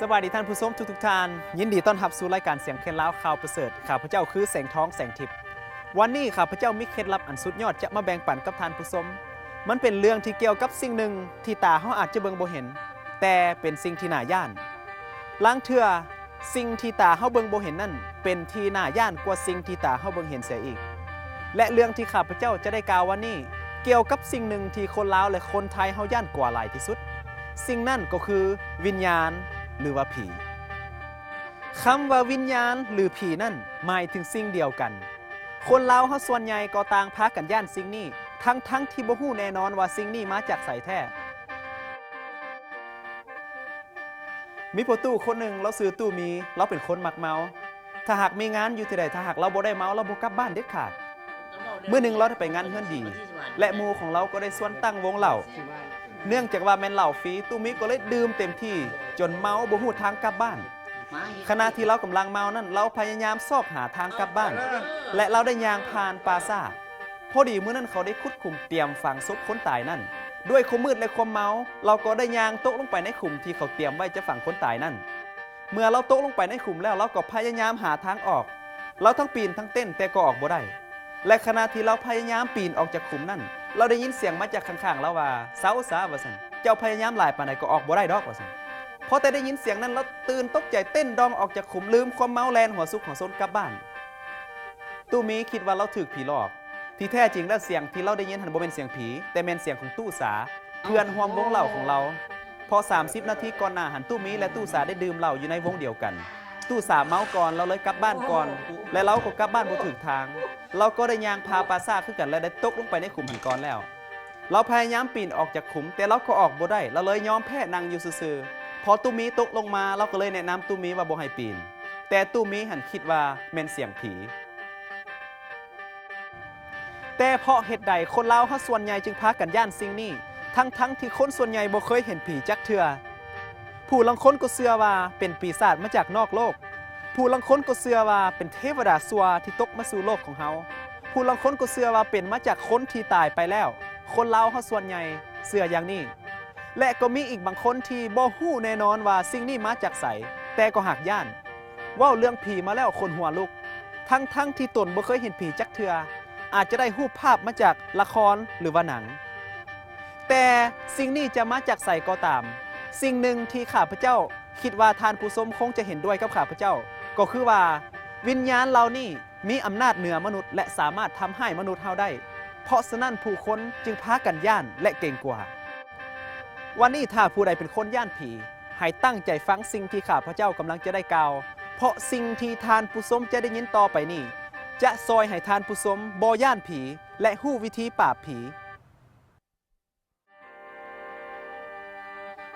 ສະບາຍດີທ່ານຜູ້ຊົມທຸກໆທ່ານ, ຍິນດີຕ້ອນຮັບສູ່ລາຍການສຽງແຄນລາວຂ່າວປະເສີດ. ຂ້າພະເຈົ້າຄືແສງທອງ ແສງທິບ. ວັນນີ້ຂ້າພະເຈົ້າມີເຄັດລັບອັນສຸດຍອດຈະມາແບ່ງປັນກັບທ່ານຜູ້ຊົມ. ມັນເປັນເລື່ອງທີ່ກ່ຽວກັບສິ່ງໜຶ່ງທີ່ຕາເຮົາອາດຈະເບິ່ງບໍ່ເຫັນ, ແຕ່ເປັນສິ່ງທີ່ໜ້າຢ້ານ. ລາງເທື່ອ, ສິ່ງທີ່ຕາເຮົາເບິ່ງບໍ່ເຫັນນັ້ນ ເປັນທີ່ໜ້າຢ້ານກວ່າສິ່ງທີ່ຕາເຮົາເບິ່ງເຫັນເສຍອີກ. ແລະ ເລື່ອງທີ່ຂ້າພະເຈົ້າຈະໄດ້ກ່າວວັນນີ້ ກ່ຽວກັບສິ່ງໜຶ່ງທີ່ຄົນລາວ ແລະ ຄົນໄທເຮົາຢ້ານກວ່າຫຼາຍທີ່ສຸດ. ສິ່ງນັ້ນກໍຄືວິນຍານ ຫຼືວ່າຜີ. ຄຳວ່າວິນຍານ ຫຼື ຜີນັ້ນ ໝາຍເຖິງສິ່ງດຽວກັນ. ຄົນລາວເຮົາສ່ວນໃຫຍ່ກໍຕ່າງພາກັນຢ້ານສິ່ງນີ້, ທັງໆທີ່ບໍ່ຮູ້ແນ່ນອນວ່າສິ່ງນີ້ມາຈາກໃສແທ້. ມີພໍ່ຕູ້ຄົນໜຶ່ງ, ລາວຊື່ຕູ້ມີ, ລາວເປັນຄົນມັກເມົາ. ຖ້າຫາກມີງານຢູ່ທີ່ໃດ, ຖ້າຫາກລາວບໍ່ໄດ້ເມົາ, ລາວບໍ່ກັບບ້ານເດັດຂາດ. ມື້ໜຶ່ງລາວໄດ້ໄປງານເຮືອນດີ ແລະ ໝູ່ຂອງລາວກໍໄດ້ຊວນຕັ້ງວົງເຫຼົ້າ. ເນື່ອງຈາກວ່າແມ່ນເຫຼົ້າຟຣີ, ຕູ້ມີກໍເລີຍດື່ມເຕັມທີ່ ຈົນເມົາບໍ່ຮູ້ທາງກັບບ້ານ. ຂະນະທີ່ລາວກຳລັງເມົານັ້ນ, ລາວພະຍາຍາມຊອກຫາທາງກັບບ້ານ ແລະ ລາວໄດ້ຍ່າງຜ່ານປ່າຊ້າ. ພໍດີມື້ນັ້ນເຂົາໄດ້ຂຸດຂຸມຕຽມຝັງສົບຄົນຕາຍນັ້ນ. ດ້ວຍຄວາມມືດ ແລະ ຄວາມເມົາ, ລາວກໍໄດ້ຍ່າງຕົກລົງໄປໃນຂຸມທີ່ເຂົາຕຽມໄວ້ຈະຝັງຄົນຕາຍນັ້ນ. ເມື່ອລາວຕົກລົງໄປໃນຂຸມແລ້ວ, ລາວກໍພະຍາຍາມຫາທາງອອກ. ລາວທັງປີນທັງເຕັ້ນ, ແຕ່ກໍອອກບໍ່ໄດ້. ແລະ ຂະນະທີ່ລາວພະຍາຍາມປີນອອກຈາກຂຸມນັ້ນ, ລາວໄດ້ຍິນສຽງມາຈາກຂ້າງໆລາວວ່າ, ເຊົາຊະ, ວ່າຊັ້ນ, ເຈົ້າພະຍາຍາມຫຼາຍປານໃດກໍອອກບໍ່ໄດ້ດອກ, ວ່າຊັ້ນ. ພໍແຕ່ໄດ້ຍິນສຽງນັ້ນ, ລາວຕື່ນຕົກໃຈ, ເຕັ້ນດອງອອກຈາກຂຸມ, ລືມຄວາມເມົາ, ແລ່ນຫົວຊຸກຫົວຊົນກັບບ້ານ. ຕູ້ມີຄິດວ່າລາວຖືກຜີຫຼອກ. ທີ່ແທ້ຈິງແລ້ວສຽງທີ່ລາວໄດ້ຍິນຫັ້ນບໍ່ແມ່ນສຽງຜີ, ແຕ່ແມ່ນສຽງຂອງຕູ້ສາ, ເພື່ອນຮ່ວມວົງເຫຼົ້າຂອງລາວ. ເພາະສາມສິບນາທີກ່ອນໜ້າຫັ້ນ, ຕູ້ມີ ແລະ ຕູ້ສາໄດ້ດື່ມເຫຼົ້າຢູ່ໃນວົງດຽວກັນ. ຕູ້ສາເມົາກ່ອນ, ລາວເລີຍກັບບ້ານກ່ອນ, ແລະ ລາວກໍກັບບ້ານບໍ່ຖືກທາງ. ລາວກໍໄດ້ຍ່າງຜ່າປ່າຊ້າຄືກັນ ແລະ ໄດ້ຕົກລົງໄປໃນຂຸມຫັ້ນກ່ອນແລ້ວ. ລາວພະຍາຍາມປີນອອກຈາກຂຸມ, ແຕ່ລາວກໍອອກບໍ່ໄດ້, ລາວເລີຍຍອມແພ້ນັ່ງຢູ່ຊື່ໆ. ພໍຕູ້ມີຕົກລົງມາ, ລາວກໍເລີຍແນະນຳຕູ້ມີວ່າບໍ່ໃຫ້ປີນ. ແຕ່ຕູ້ມີຫັ້ນຄິດວ່າແມ່ນສຽງຜີ. ແຕ່ເພາະເຫດໃດຄົນລາວເຮົາສ່ວນໃຫຍ່ຈຶ່ງພາກັນຢ້ານສິ່ງນີ້, ທັງໆທີ່ຄົນສ່ວນໃຫຍ່ບໍ່ເຄີຍເຫັນຜີຈັກເທື່ອ? ຜູ້ລາງຄົນກໍເຊື່ອວ່າເປັນປີສາດມາຈາກນອກໂລກ. ຜູ້ລາງຄົນກໍເຊື່ອວ່າເປັນເທວະດາຊົ່ວທີ່ຕົກມາສູ່ໂລກຂອງເຮົາ. ຜູ້ລາງຄົນກໍເຊື່ອວ່າເປັນມາຈາກຄົນທີ່ຕາຍໄປແລ້ວ. ຄົນລາວເຮົາສ່ວນໃຫຍ່ເຊື່ອຢ່າງນີ້. ແລະ ກໍມີອີກບາງຄົນທີ່ບໍ່ຮູ້ແນ່ນອນວ່າສິ່ງນີ້ມາຈາກໃສ, ແຕ່ກໍຫາກຢ້ານ. ເວົ້າເລື່ອງຜີມາແລ້ວຂົນຫົວລຸກ, ທັງໆທີ່ຕົນບໍ່ເຄີຍເຫັນຜີຈັກເທື່ອ, ອາດຈະໄດ້ຮູບພາບມາຈາກລະຄອນ ຫຼືວ່າໜັງ. ແຕ່ສິ່ງນີ້ຈະມາຈາກໃສກໍຕາມ, ສິ່ງໜຶ່ງທີ່ຂ້າພະເຈົ້າຄິດວ່າທ່ານຜູ້ຊົມຄົງຈະເຫັນດ້ວຍກັບຂ້າພະເຈົ້າ, ກໍຄືວ່າວິນຍານເຫຼົ່ານີ້ມີອຳນາດເໜືອມະນຸດ ແລະ ສາມາດທຳຮ້າຍມະນຸດເຮົາໄດ້. ເພາະສະນັ້ນຜູ້ຄົນຈຶ່ງພາກັນຢ້ານ ແລະ ເກງກົວ. ວັນນີ້ຖ້າຜູ້ໃດເປັນຄົນຢ້ານຜີ, ໃຫ້ຕັ້ງໃຈຟັງສິ່ງທີ່ຂ້າພະເຈົ້າກຳລັງຈະໄດ້ກ່າວ, ເພາະສິ່ງທີ່ທ່ານຜູ້ຊົມຈະໄດ້ຍິນຕໍ່ໄປນີ້ ຈະຊ່ອຍໃຫ້ທ່ານຜູ້ຊົມບໍ່ຢ້ານຜີ ແລະ ຮູ້ວິທີປາບຜີ.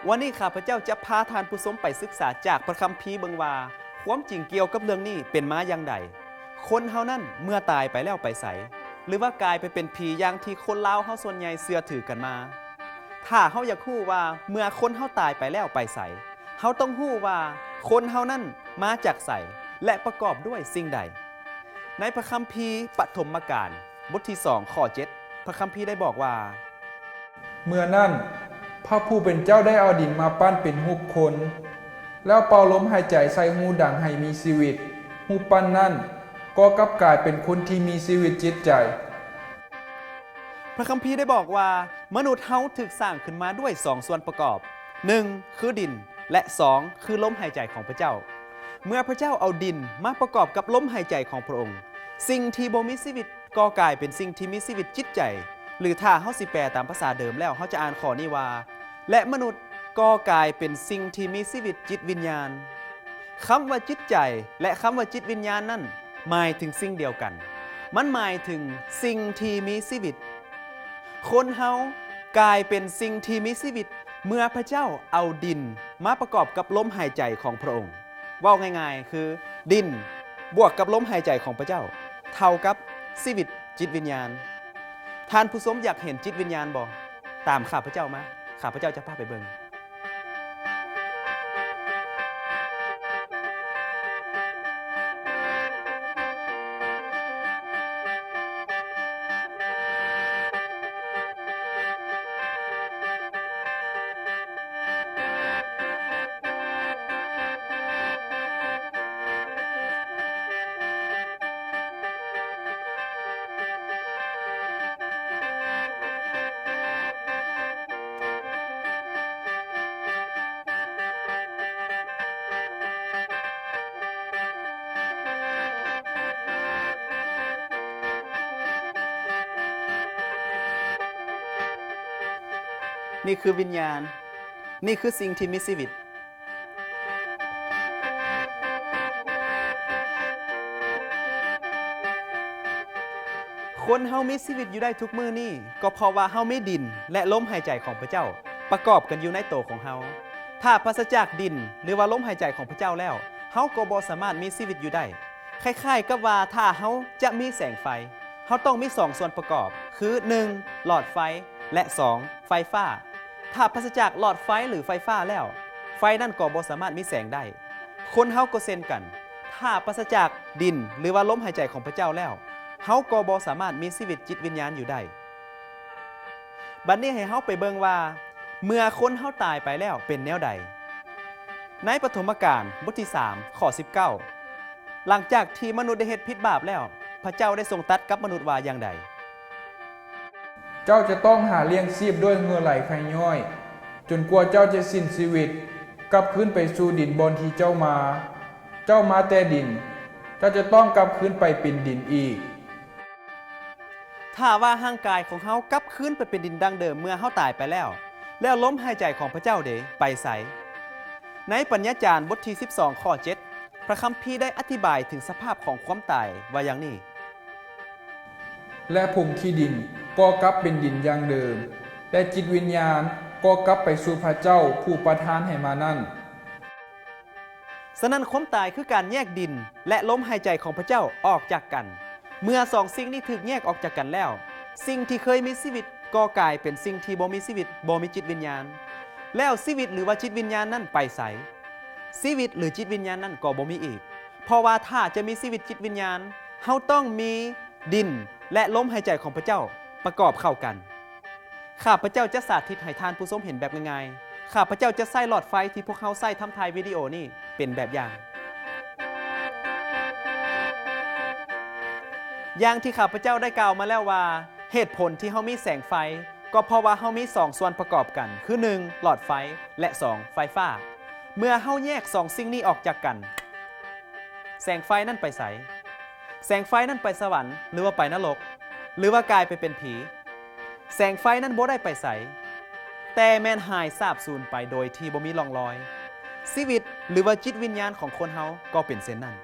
ວັນນີ້ຂ້າພະເຈົ້າຈະພາທ່ານຜູ້ຊົມໄປສຶກສາຈາກພະຄຳພີເບິ່ງວ່າ ຄວາມຈິງກ່ຽວກັບເລື່ອງນີ້ເປັນມາຢ່າງໃດ? ຄົນເຮົານັ້ນເມື່ອຕາຍໄປແລ້ວໄປໃສ? ຫຼືວ່າກາຍໄປເປັນຜີຢ່າງທີ່ຄົນລາວເຮົາສ່ວນໃຫຍ່ເຊື່ອຖືກັນມາ? ຖ້າເຮົາຢາກຮູ້ວ່າເມື່ອຄົນເຮົາຕາຍໄປແລ້ວໄປໃສ, ເຮົາຕ້ອງຮູ້ວ່າຄົນເຮົານັ້ນມາຈາກໃສ ແລະ ປະກອບດ້ວຍສິ່ງໃດ. ໃນພະຄຳພີປະຖົມມະການ ບົດທີສອງ ຂໍ້ເຈັດ ພະຄຳພີໄດ້ບອກວ່າ, ເມື່ອນັ້ນ ພະຜູ້ເປັນເຈົ້າໄດ້ເອົາດິນມາປັ້ນເປັນຮູບຄົນ ແລ້ວເປົ່າລົມຫາຍໃຈໃສ່ຮູດັງໃຫ້ມີຊີວິດ, ຮູບປັ້ນນັ້ນກໍກັບກາຍເປັນຄົນທີ່ມີຊີວິດຈິດໃຈ. ພະຄຳພີໄດ້ບອກວ່າ ມະນຸດເຮົາຖືກສ້າງຂຶ້ນມາດ້ວຍສອງສ່ວນປະກອບ, ໜຶ່ງ ຄືດິນ ແລະ ສອງ ຄືລົມຫາຍໃຈຂອງພະເຈົ້າ. ເມື່ອພະເຈົ້າເອົາດິນມາປະກອບກັບລົມຫາຍໃຈຂອງພະອົງ, ສິ່ງທີ່ບໍ່ມີຊີວິດກໍກາຍເປັນສິ່ງທີ່ມີຊີວິດຈິດໃຈ, ຫຼື ຖ້າເຮົາຊິແປຕາມພາສາເດີມແລ້ວ, ເຮົາຈະອ່ານຂໍ້ນີ້ວ່າ, ແລະ ມະນຸດກໍກາຍເປັນສິ່ງທີ່ມີຊີວິດຈິດວິນຍານ. ຄຳວ່າຈິດໃຈ ແລະ ຄຳວ່າຈິດວິນຍານນັ້ນ ໝາຍເຖິງສິ່ງດຽວກັນ. ມັນໝາຍເຖິງສິ່ງທີ່ມີຊີວິດ. ຄົນເຮົາກາຍເປັນສິ່ງທີ່ມີຊີວິດ ເມື່ອພະເຈົ້າເອົາດິນມາປະກອບກັບລົມຫາຍໃຈຂອງພະອົງ. ເວົ້າງ່າຍໆ ຄື ດິນບວກກັບລົມຫາຍໃຈຂອງພະເຈົ້າ ເທົ່າກັບຊີວິດຈິດວິນຍານ. ທ່ານຜູ້ຊົມຢາກເຫັນຈິດວິນຍານບໍ່? ຕາມຂ້າພະເຈົ້າມາ, ຂ້າພະເຈົ້າຈະພາໄປເບິ່ງ. ນີ້ຄືວິນຍານ. ນີ້ຄືສິ່ງທີ່ມີຊີວິດ. ຄົນເຮົາມີຊີວິດຢູ່ໄດ້ທຸກມື້ນີ້ ກໍເພາະວ່າເຮົາມີດິນ ແລະ ລົມຫາຍໃຈຂອງພະເຈົ້າປະກອບກັນຢູ່ໃນໂຕຂອງເຮົາ. ຖ້າປາສະຈາກດິນ ຫຼືວ່າລົມຫາຍໃຈຂອງພະເຈົ້າແລ້ວ, ເຮົາກໍບໍ່ສາມາດມີຊີວິດຢູ່ໄດ້. ຄ້າຍໆກັບວ່າຖ້າເຮົາຈະມີແສງໄຟ, ເຮົາຕ້ອງມີສອງສ່ວນປະກອບ ຄື ໜຶ່ງ ຫຼອດໄຟ ແລະ ສອງ ໄຟຟ້າ. ຖ້າປາສະຈາກຫຼອດໄຟ ຫຼື ໄຟຟ້າແລ້ວ, ໄຟນັ້ນກໍບໍ່ສາມາດມີແສງໄດ້. ຄົນເຮົາກໍເຊັ່ນກັນ, ຖ້າປາສະຈາກດິນ ຫຼືວ່າລົມຫາຍໃຈຂອງພະເຈົ້າແລ້ວ, ເຮົາກໍບໍ່ສາມາດມີຊີວິດຈິດວິນຍານຢູ່ໄດ້. ບັດນີ້ໃຫ້ເຮົາໄປເບິ່ງວ່າ ເມື່ອຄົນເຮົາຕາຍໄປແລ້ວເປັນແນວໃດ. ໃນປະຖົມມະການບົດທີສາມ ຂໍ້ສິບເກົ້າ ຫຼັງຈາກທີ່ມະນຸດໄດ້ເຮັດຜິດບາບແລ້ວ, ພະເຈົ້າໄດ້ຊົງຕັດກັບມະນຸດວ່າຢ່າງໃດ? ເຈົ້າຈະຕ້ອງຫາລ້ຽງຊີບດ້ວຍເຫື່ອໄຫຼໄຄຍ້ອຍ, ຈົນກວ່າເຈົ້າຈະສິ້ນຊີວິດ, ກັບຄືນໄປສູ່ດິນບ່ອນທີ່ເຈົ້າມາ. ເຈົ້າມາແຕ່ດິນ, ເຈົ້າຈະຕ້ອງກັບຄືນໄປເປັນດິນອີກ. ຖ້າວ່າຮ່າງກາຍຂອງເຮົາກັບຄືນໄປເປັນດິນດັ່ງເດີມເມື່ອເຮົາຕາຍໄປແລ້ວ, ແລ້ວລົມຫາຍໃຈຂອງພະເຈົ້າເດ ໄປໃສ? ໃນປັນຍາຈານບົດທີສິບສອງ ຂໍ້ເຈັດ ພະຄຳພີໄດ້ອະທິບາຍເຖິງສະພາບຂອງຄວາມຕາຍວ່າຢ່າງນີ້, ແລະ ຜົງຂີ້ດິນກໍກັບເປັນດິນຢ່າງເດີມ, ແລະ ຈິດວິນຍານກໍກັບໄປສູ່ພະເຈົ້າຜູ້ປະທານໃຫ້ມານັ້ນ. ສະນັ້ນ, ຄວາມຕາຍຄືການແຍກດິນ ແລະ ລົມຫາຍໃຈຂອງພະເຈົ້າອອກຈາກກັນ. ເມື່ອສອງສິ່ງນີ້ຖືກແຍກອອກຈາກກັນແລ້ວ, ສິ່ງທີ່ເຄີຍມີຊີວິດກໍກາຍເປັນສິ່ງທີ່ບໍ່ມີຊີວິດ, ບໍ່ມີຈິດວິນຍານ. ແລ້ວຊີວິດ ຫຼືວ່າຈິດວິນຍານນັ້ນໄປໃສ? ຊີວິດ ຫຼື ຈິດວິນຍານນັ້ນກໍບໍ່ມີອີກ. ເພາະວ່າຖ້າຈະມີຊີວິດຈິດວິນຍານ, ເຮົາຕ້ອງມີດິນ ແລະ ລົມຫາຍໃຈຂອງພະເຈົ້າປະກອບເຂົ້າກັນ. ຂ້າພະເຈົ້າຈະສາທິດໃຫ້ທ່ານຜູ້ຊົມເຫັນແບບງ່າຍໆ. ຂ້າພະເຈົ້າຈະໃຊ້ຫຼອດໄຟທີ່ພວກເຮົາໃຊ້ທຳຖ່າຍວິດີໂອນີ້ເປັນແບບຢ່າງ. ຢ່າງທີ່ຂ້າພະເຈົ້າໄດ້ກ່າວມາແລ້ວວ່າ, ເຫດຜົນທີ່ເຮົາມີແສງໄຟ ກໍເພາະວ່າເຮົາມີສອງສ່ວນປະກອບກັນ, ຄື ໜຶ່ງ ຫຼອດໄຟ ແລະ ສອງ ໄຟຟ້າ. ເມື່ອເຮົາແຍກສອງສິ່ງນີ້ອອກຈາກກັນ, ແສງໄຟນັ້ນໄປໃສ? ແສງໄຟນັ້ນໄປສະຫວັນ ຫຼືວ່າໄປນະລົກ ຫຼືວ່າກາຍໄປເປັນຜີ? ແສງໄຟນັ້ນບໍ່ໄດ້ໄປໃສ, ແຕ່ແມ່ນຫາຍສາບສູນໄປໂດຍທີ່ບໍ່ມີຮ່ອງລອຍ. ຊີວິດ ຫຼືວ່າຈິດວິນຍານຂອງຄົນເຮົາກໍເປັນເຊັ່ນນັ້ນ.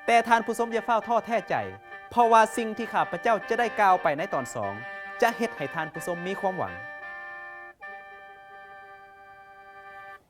ແຕ່ທ່ານຜູ້ຊົມຢ່າຟ້າວທໍ້ແທ້ໃຈ, ເພາະວ່າສິ່ງທີ່ຂ້າພະເຈົ້າຈະໄດ້ກ່າວໄປໃນຕອນສອງ ຈະເຮັດໃຫ້ທ່ານຜູ້ຊົມມີຄວາມຫວັງ.